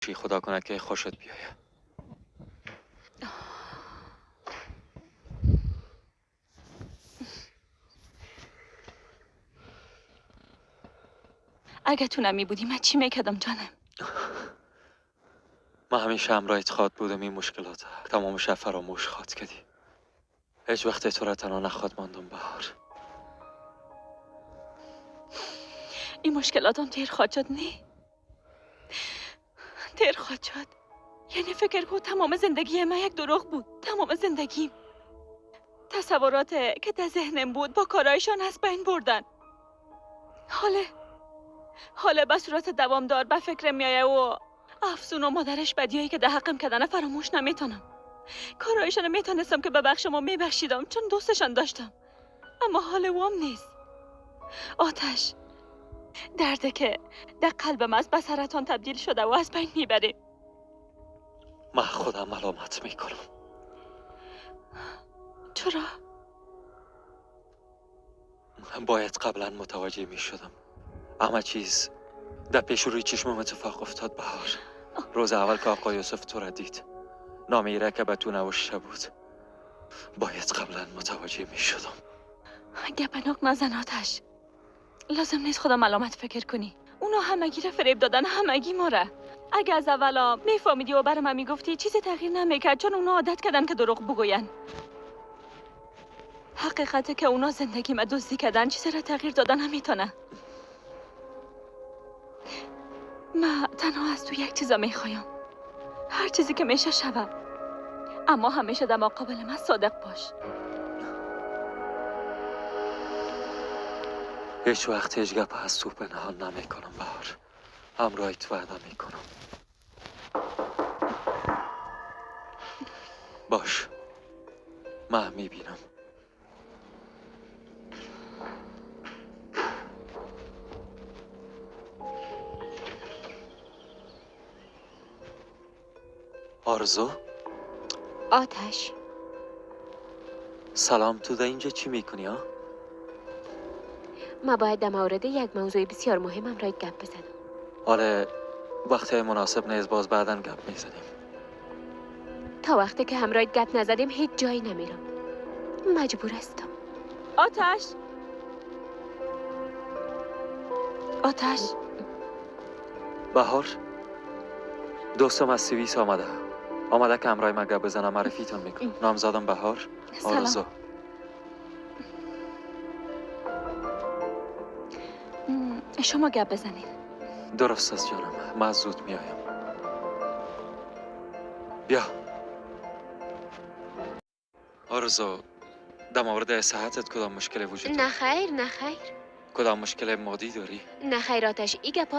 خدا کنه که خوشت بیاید. اگه تو نمی بودی من چی میکردم جانم؟ من همیشه همراهت خواد بودم. این مشکلات تمام شب فراموش خواد کردی. هیچ وقت تو را تنها نخواد ماندم بهار. این مشکلات هم تیر خواد شد. نه تیر خواد شد. یعنی فکر کن تمام زندگی من یک دروغ بود. تمام زندگیم، تصورات که در ذهنم بود با کارایشان از بین بردن. حالا به صورت دوامدار به فکر میایه و افسون و مادرش بدیایی که در حقم کردن فراموش نمیتونم. کارایشان میتونستم که ببخشم و میبخشیدم چون دوستشان داشتم، اما حال وام نیست. آتش درده که در قلبم از به سرطان تبدیل شده و از بین میبره. من خودم ملامت میکنم. چرا؟ من باید قبلا متوجه میشدم. همه چیز در پیش روی چشمم اتفاق افتاد بهار. روز اول که آقای یوسف تو را دید، نامه را که به تو نوشته بود، باید قبلا متوجه می شدم. گپناک نزن آتش. لازم نیست خدا ملامت فکر کنی. اونا همگی را فریب دادن، همگی ما را. اگه از اولا میفهمیدی و برای من میگفتی چیزی تغییر نمیکرد، چون اونا عادت کردن که دروغ بگوین. حقیقته که اونا زندگی ما دزدی کردن، چیزی را تغییر دادن نمیتونه. من تنها از تو یک چیزا میخوایم، هر چیزی که میشه شوم، اما همیشه در مقابل من صادق باش. هیچ وقت هیچ گپ از تو پنهان نمیکنم بهار. همراهیت وعده میکنم. باش، من میبینم. آرزو؟ آتش. سلام، تو در اینجا چی میکنی ها؟ ما باید در مورد یک موضوع بسیار مهم همراه گپ بزنم. آره، وقت مناسب نیست، باز بعدا گپ میزنیم. تا وقتی که همراه گپ نزدیم هیچ جایی نمیرم. مجبور هستم. آتش، آتش. بهار، دوستم از سوئیس آمده. آمده که همراه من گپ بزنم. معرفیتان میکنم. نامزدم بهار. سلام. آرزو. شما گپ بزنید. درست است جانم، من زود میایم. بیا آرزو، در مورد صحتت کدام مشکل وجود نه داره؟ خیر، نه خیر. کدام مشکل مادی داری؟ نه خیر آتش، ای گپ